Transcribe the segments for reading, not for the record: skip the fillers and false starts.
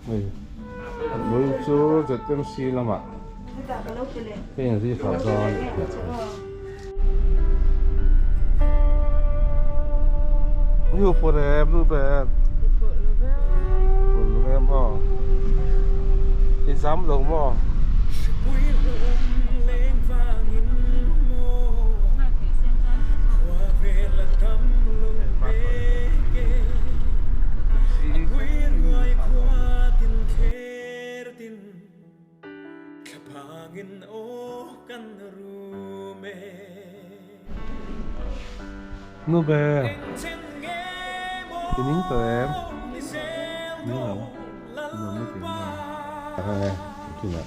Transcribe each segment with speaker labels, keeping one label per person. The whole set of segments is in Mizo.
Speaker 1: Hei bul chu ZMC lamah ka inzui thla dawn. Ni phur em nu ber phur lo em aw i zam lo maw. Nu ber i ning tawh em? Ning lo, nuam na ti em em? Hei, kinah.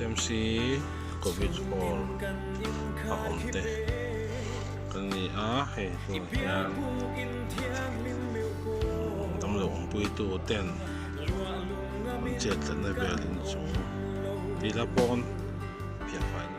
Speaker 1: ZMC Covid Hall a awm te kan ni a hei tunah hian damlo awmpuitu ten an chet tlatna vel inchung tih la pawn phiah fai lo.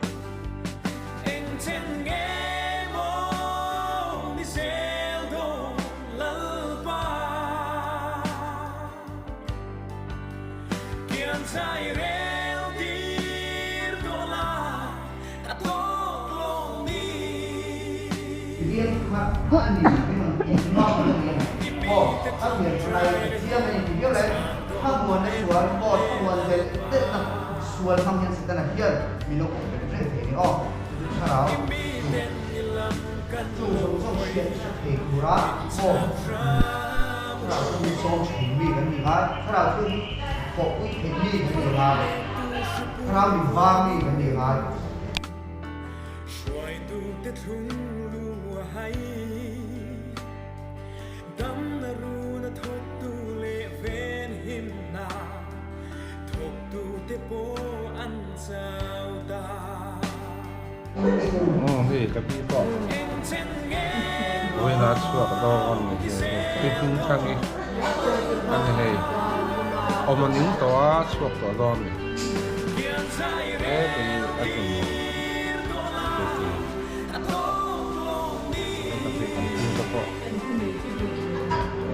Speaker 2: Thlarau chu mi sawm thin mi kan ni ngai, thlarau chu thawhpui theih mi kan ni ngai, thlarau min var mi kan ni ngai.
Speaker 3: Hruaitute thlung lu a hai, damna runa thawktu leh venhimna thawktute pawh an chau ta.
Speaker 1: Umm hei ka pi pawh vawiin a chhuak dawn a ni hi pi hming thlang hi a ni hei awm a ning tawh a chhuak tawh dawn a ni he tui a tum titi ka pi kan pu te pawh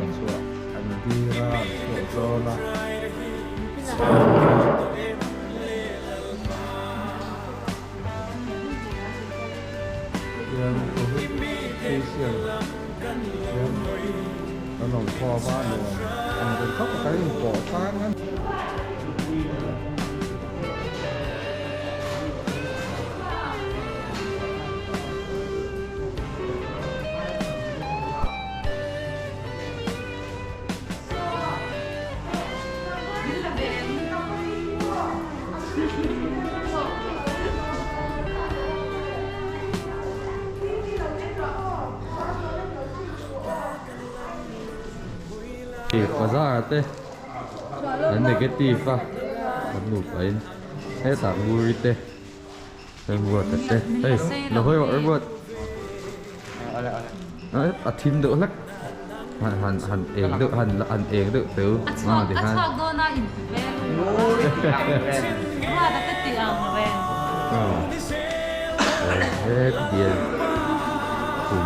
Speaker 1: a chhuak an dil a an chhuak dawn a. Hian covid facial hian kan rawn khawm a nuam ang reng khawp a kan inpawh tlang a.
Speaker 4: Bazar te an negative a an nupa in hetah nguri te remruata te hei lo hawi rawh remruat a thim deuh hlek han han han eng deuh han han eng deuh teu a tikhan he bial kum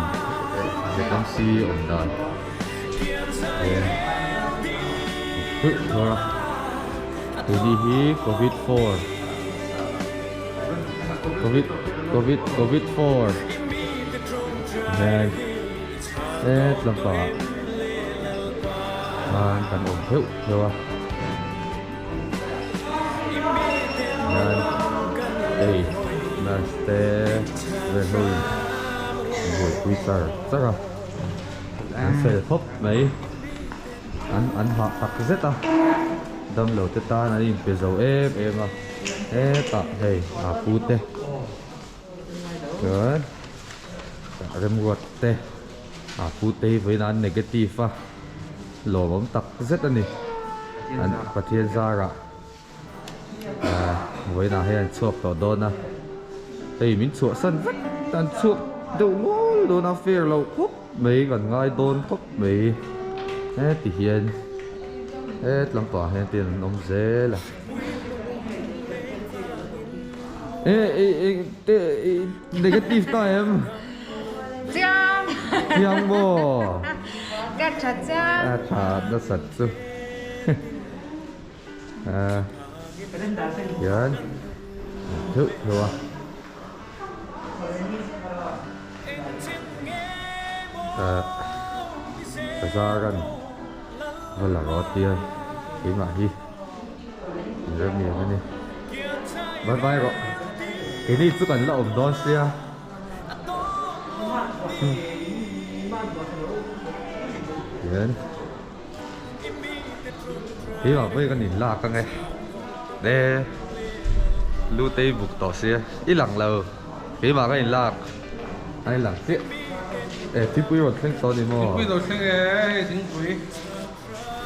Speaker 4: ZMC awm dan tuni hi covid 4 covid covid covid 4 hian het lampangah khan kan awm theuh theuh a hian hei nurse te vel ho in buaipui char char a an fel khawp mai an an hah tak zet a damlo te tan an inpe zo em em a hetah hei a pu te chuan. Remruat te a pute hi vawiin an negative a lawmawm tak zet a ni an Pathian zarah vawiin ah hian an chhuak tawh dawn a hei min chhuahsan vek an chhuak deuh nual dawn a fair loh khawp mai kan ngai dawn khawp mai heti hian hetlam pangah hian te an awm zel a. Negative ta em?
Speaker 5: Chiang!
Speaker 4: Chiang maw?
Speaker 5: Ka tha chiang.
Speaker 4: A tha nasat chu. Hian theuh theuh a. Bazar an va la rawh tia keimah hi. Remian a ni. Bye bye rawh. Keini chu kan la awm dawn sia. Hian keimah pawh hi kan in lak ang e. E lu te i buk tawh sia. I lang lo. Keimah ka in lak. A in lang chiah. E thingpui rawn thleng tawh a ni maw?
Speaker 1: Thingpui lo thleng e hei thingpui.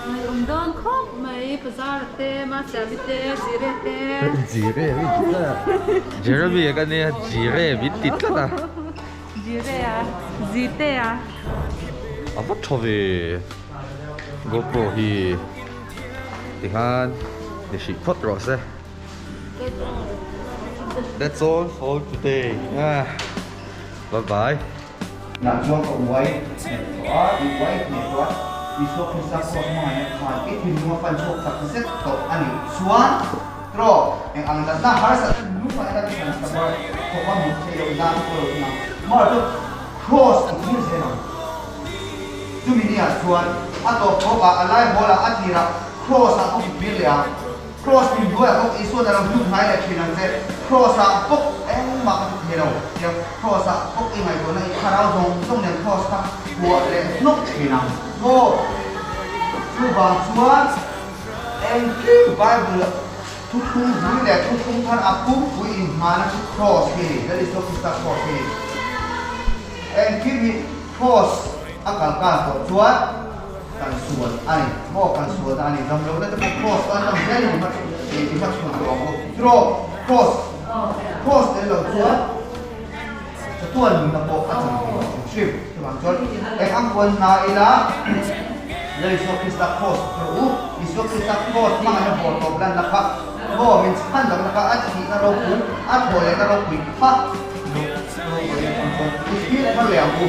Speaker 5: Ngaihawm dawn khawp mai bazar te Masiami te Jire te.
Speaker 4: Jire min ti tlat a. Jeremy a ka nia Jire min ti tlat a.
Speaker 5: Jire a Zite a.
Speaker 4: A va tha ve GoPro hi tikhan ni hrih phawt rawh se. That's all for today. Bye bye.
Speaker 2: Nang chuan ka uai hnek tawh a, i uai hnek tawh a, Isua Krista cross hmangaihna khan i thinlung a pan chhuak tak zet tawh a nih chuan trawh eng ang natna harsatna nung ah ila thlan sabar khawpa mut theih loh nan pawh lo thung ang. Mar chu cross i thlir zel ang. Chumi ni ah chuan a tawp khawp ah a lai hawl ah a tir ah cross ah bawk i kir leh ang. Cross min hnuaiah bawk Isuan a lo hnuk hnai leh thin ang che. Cross ah bawk engmah ka ti thei lo tia Cross ah bawk i ngaihtuahna i thlarau zawng zawng nen Cross kha kuah leh hnawk thin ang maw? Chuvang chuan engkim Bible thuthlung hlui leh thuthlung thar a pumpui inhmahna chu Cross hi a ni, Lal Isua Krista Cross hi a ni. Engkim hi Cross a kal kal tawh chuan kan sual a ni maw kan sualna a ni dam lohna te pawh cross an lang zel in i hmachhawn tawh ang u tiraw cross cross tel lo chuan chatuan nunna pawh a chan thei lo hrim hrim chuvang chuan eng ang pawn na ila Lal Isua Krista cross rawh u Isua Krista cross hmangaihna bawr tawp lanna kha maw min chhan lohna kha a thihna ropui a thawh lehna ropui kha I thil thar leh ang u.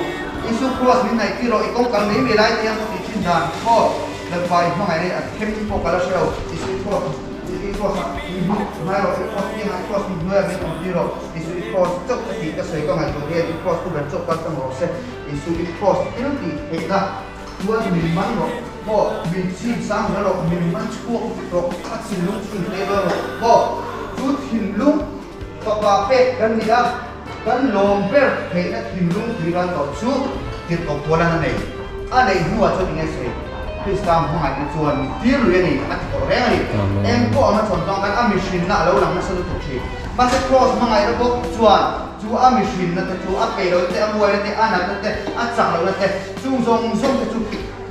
Speaker 2: Isu Kraws min ngaih tir rawh, i kawng kal mai mai lai te hian ka tih thin dan maw? Lalpa i hmangaih rei a them pawh ka la hre lo. Isu i Kraws, i Kraws ah min hmu ngai rawh, i Kraws piangah i Kraws min hnuaiah min awm tir rawh. Isu i Kraws chauh ka tih ka sawi ka ngaihtuah hian i Kraws tu ber chauh kal tlang rawh se. Isu i Kraws thil tih theihna chuan min man rawh maw? Min chim sang zel rawh, min man chhuak vek rawh, ka thinlung chu in pek rawh maw? Chu thinlung Fapa pek kan ni a, kan lawm ber theihna thinlung tui ral tawh chu tirhkoh Paula'n a nei. A neih hnuah chuan enge sawi? Krista hmangaihna chuan mi tir lui a ni, a ti tawh reng a ni. Eng pawh anga chhawn tawng khan a mihrinna a lo lang nasa lutuk thin. Mahse Kraws hmangaihna bawk chuan chu a mihrinna te chu a peih lohna te, a muaina te, a natna te, a chak lohna te, chung zawng zawng te chu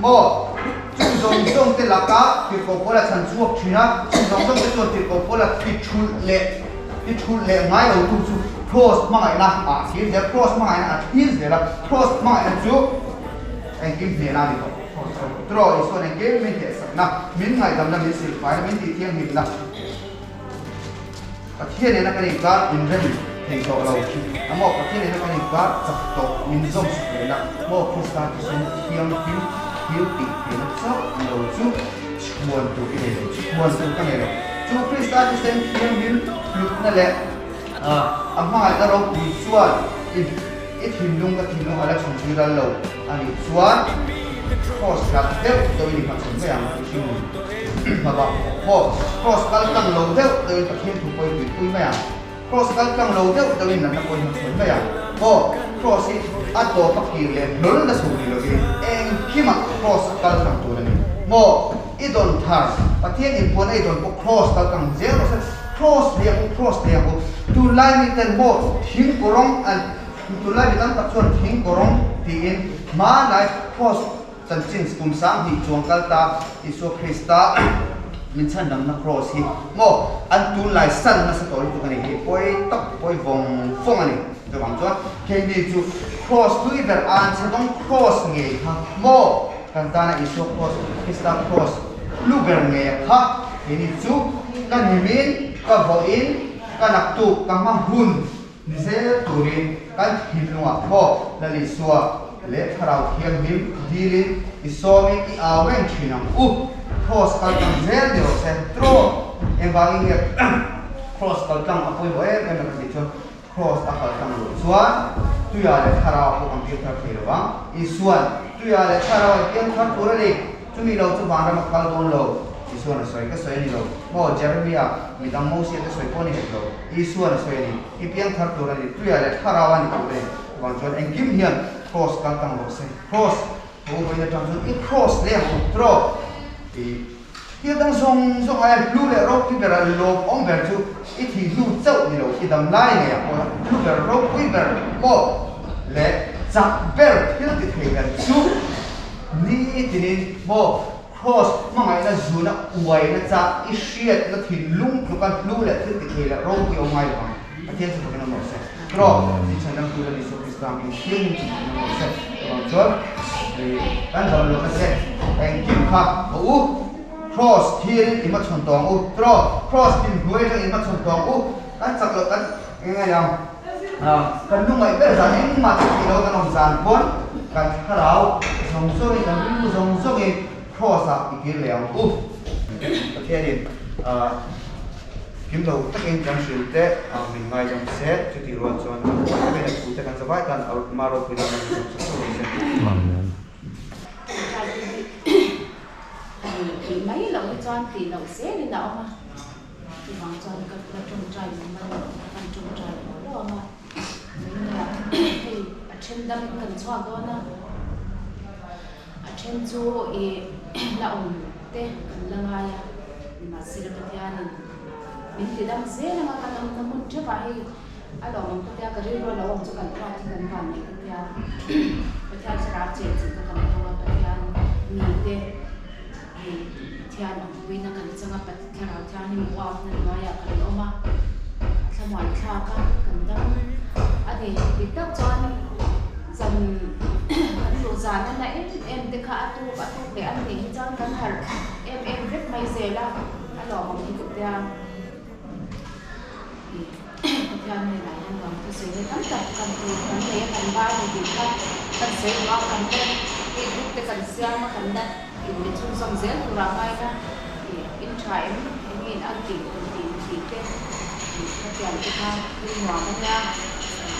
Speaker 2: maw? Chung zawng zawng te laka tirhkoh Paula chhan chhuak thin a, chung zawng zawng te chuan tirhkoh Paula ti thulh leh ti thulh leh ngai lo tu chu Kraws hmangaihna ah a thlir zel, Kraws hmangaihna a thlir zel a, Kraws hmangaihna chu engkim hnehna a ni tawh. Tiraw Isua'n engkim min hnehsakna, min ngaihdamna, min silfaina, min tihthianghlimna. Pathian nena kan inkar inrem thei tawh lo a maw? Pathian nena kan inkar chak tawh min zawm sak leh la maw? Krista thisen thianghlim thil tih theihna chauh lo chu chhuan tur i nei lo, chhuan tur ka nei lo. Chu Krista thisen thianghlim hlutna leh a hmangaihna ropui chuan i i thinlung ka thinlung a la chhun zui ral lo a nih chuan Kraws hlat deuh deuhin i hmachhawn mai ang tih hrim hmabak maw? Kraws kal tlang lo deuh deuhin Pathian thu pawhin tuipui mai ang. Kraws kal tlang lo deuh deuhin natna pawhin hmachhawn mai ang maw? Kraws hi a tawp a kir leh hlawl na chho ni lovin engkimah kraws a kal tlang tur a ni maw? I dawn thar Pathian inpuan a i dawn pawh kraws kal tlang zel rawh se. Kraws leh ang u, kraws leh ang u. Tunlai miten maw thingkawrawng an. Tunlai mi tam tak chuan thing kawrawng tiin hmanlai cross chanchin kum 2000 chuang kal ta Isua Krista min chhandamna cross hi maw an tunlai san nasa tawh lutuk a ni hi pawi tak pawi vawng vawng a ni. Chuvang chuan keini chu cross hlui ber an chhe dawng cross ngei kha maw kan tana Isua cross Krista cross hlu ber ngei a kha keini chu ka nimin ka vawiin ka naktuk ka hma hun ni zel turin kan thinlungah maw Lal Isua leh Thlarau Thianghlim dilin i sawmin i au reng thin ang u. Cross kal tlang zel ni rawh se. Trawh engvangin nge cross kal tlang a pawimawh em em a ka tih chuan Cross a kal tlang loh chuan Tuia leh Thlarau pawh kan piang thar thei lo vang. Isuan Tuia leh Thlarau an piang thar tur a ni. Chumi lo chu vanram a kal dawn lo. Isuan a sawi ka sawi a ni lo. Maw Jeremia, midang Mosia te sawi pawh a ni hek lo. Isuan a sawi a ni. I piang thar tur a ni. Tuia leh Thlarau a ni tur a ni. Chuvang chuan engkim hian Cross kal tlang rawh se. Cross tho vawiin atang chuan i cross leh ang u. Trawh i. Thil dang zawng zawng aia hlu leh ropui ber a lawmawm ber chu i thih hnu chauh ni lo, i dam lai ngei ah pawh hlu ber, ropui ber pawh leh chak ber thil ti thei ber chu ni tinin maw Kraws hmangaihna zuna uaina chak i hriatna thinlung tluka hlu leh thil ti thei leh ropui awm ngai lo ang. Pathian chu fakin awm rawh se. Kraw, min chhan dang tur a ni Isua Krista angin thianghlim chu fakin awm rawh se. Chuvang chuan kan dam lo na che engkim kha a u. Kraws thil i hmachhawn tawh ang u. Kraw, kraws thil hnuai atang i hmachhawn tawh ang u. Kan chak loh kan eng nge ang kan lungaih ber zan engmah chu tih lo kan awm zan pawn kan thlarau zawng zawngin kan rilru zawng zawngin kraws ah i kir leh ang u. Pathianin Kim lo takin kan hrilh te min ngaidam se, chutih rual chuan kan huai takin a thu te kan zavai tan a ma ropui nan kan inzawm sak sak rawh se.
Speaker 4: Amen.
Speaker 5: Tih mai loh hi chuan tih loh zelin a awm a, chuvang chuan ka la tawngtai mumal loh ka kan tawngtai lo lo ang a, tunah hei a then dam in kan chhuak dawn a, a then chu ih la awm te kan la ngai a. Nimahsela Pathianin min ti dam zel anga kan awmna hmun theuhah hei a lawm ang ka tia ka rilru a lo awm chu kan ruat hi kan van nei ka tia Pathian thlarau cheh chilh kha kan tawng a Pathian mite hei Pathian awmpuina kan chang a Thlarau Thianghlim uapna hnuaiah kan awm a a thlamuan thlak a kan dam a ni dik tak chuan zan kan luh zan a na em em te kha a tuk a tuk leh a nih hi chuan kan harh em em vek mai zel a, a lawmawm lutuk te a ih Pathian hnenah hian vang thusawi na tam tak kan tur kan nei a kan bar ni tih kha kan sawi duh a kan la hei group te kan siam a kan la inbe chhunzawm zel tur ah ngaina ih in tha em eng nge in ang tih tum tih tih te ih khatiang te kha thil nuam a nia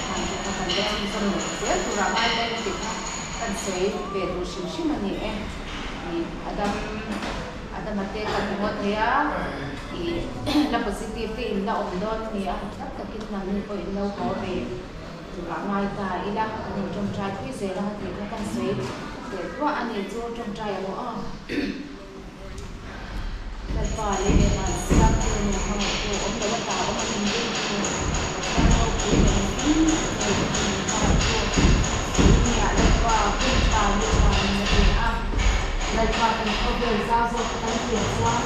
Speaker 5: khang te kha kan la chhunzawm leh zel tur ah ngaina em tih kha kan sawi ve duh hrim hrim a ni e. Ih a dam a dam a te kan haw thei a, ih la positive te in la awm dawn a ni a, tak takin nangni pawh in lo haw ve tur ah ngai ta ila kan in tawngtai pui zel ang a tih kha kan sawi teh duah a ni chu tawngtai a rawh a. Lalpa leh Vansiamtu nung hmangaihtu awm lo a ta awm an inring chu Pathian ropui leh engkim nei min hmangaihtu Puinia Lalpa hun tha ni tha min a ti a. Lalpa kan khawvel zau zawk a kan thlir chuan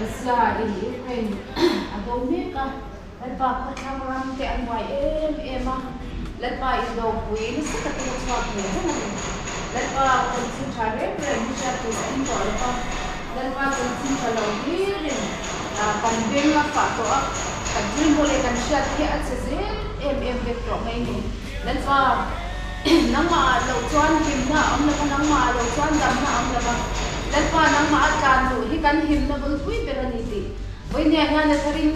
Speaker 5: Russia in Ukraine a do mek a, Lalpa khawthlang ram te an buai em em a, Lalpa indopui nasa takin a chhuak thei reng a ni. Lalpa chanchin tha reng reng hi hriat tur a awm tawh lo va, Lalpa chanchin tha lo hlirin kan beng a fah tawh a, kan thil hmuh leh kan hriat hi a che zel em em vek tawh mai a ni. Lalpa, nangmah ah loh chuan hlimna a awm lo va, nangmah ah loh chuan damna a awm lo va, Lalpa nangmah a tlan luh hi kan himna bulpui ber a ni tih Vawinia hian a tharin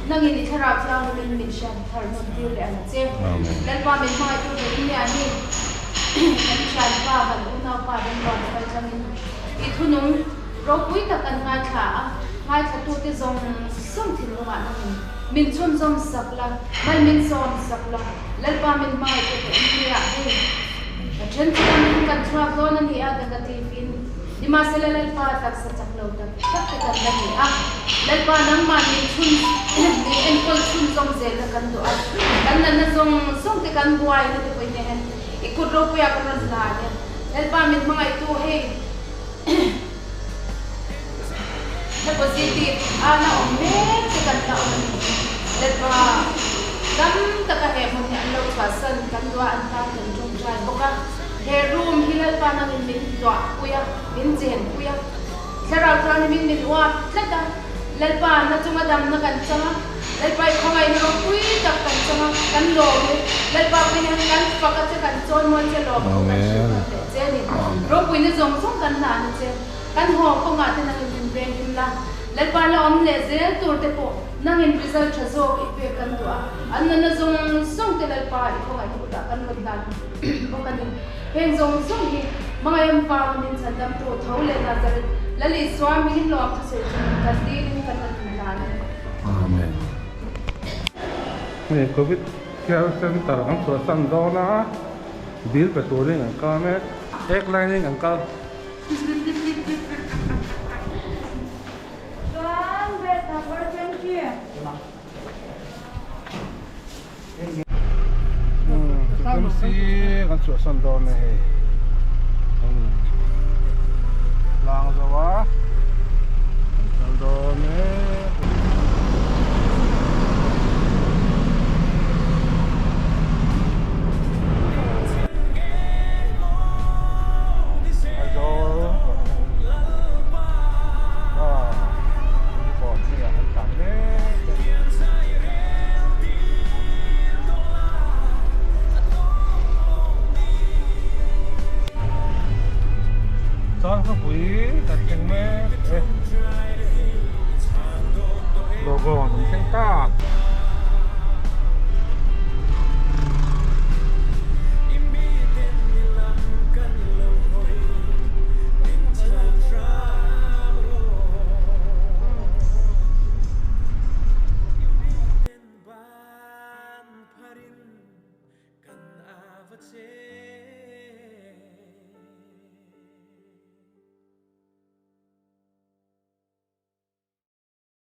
Speaker 5: nangin i thlarau thianghlimin min hriat thar nawn tir leh ang che. Lalpa min hmangaihtu Vawinia hi kan thianpa, kan unaupa remruat a kaltlangin i thunung ropui tak an ngaithla a, ngaithlatute zawng zawng thinlungah nangin min chhunzawm sak la, mal min sawm sak la, Lalpa min hmangaihtu Vawinia hei ka then chuan kan chhuak dawn a ni a, negative in. Nimahsela Lalpa taksa chak lo tak tak te kan la ni a, Lalpa nangmah min chhun min enkawl chhun zawng zelna kan duh a, kan natna zawng zawng te kan buaina te pawhin hian i kut ropuia kan rawn hlan e. Lalpa min hmangaihtu hei he positive a la awm mek te kan la awm a ni. Lalpa dam taka he hmun hi an lo chhuahsan kan duh a, an tan kan tawngtai bawk a. He room hi Lalpa nangin min tuahpui a, min chenpui a, Thlarau Thianghlimin min uap tlat a, Lalpa na chunga damna kan chang a, Lalpa i khawngaihna ropui tak kan chang a, kan lawm e, Lalpa pawhin hian kan fak a che, kan chawimawi che lawm pawh kan hrilh thar leh che a ni. Ropuina zawng zawng kan hlan a che, kan haw kawngah te nangin min venghim la, Lalpa la awm leh zel tur te pawh nangin result tha zawk i pek kan duh a, an nunna zawng zawng te Lalpa i khawngaihna kutah kan rawn hlan. Bawk a ni. Heng zawng zawng hi Hmangaiam vanga min chhandamtu tho leh Nazareth Lal Isua hmingin lawm thusawi chungin kan dilin kan rawn inhlan a ni.
Speaker 1: Amen. Hei Covid Care Center an chhuahsan dawn a, bill pe turin an kal mek. Ek line in an kal.
Speaker 5: Chuan bed number 20.
Speaker 1: MC kan chhuahsan dawn e hei tlang zo a kan kal dawn e. Aizawl ah unicorn hi an tlan mek e. Chuan khawpui kan thleng mek e. Logo kan thleng ta.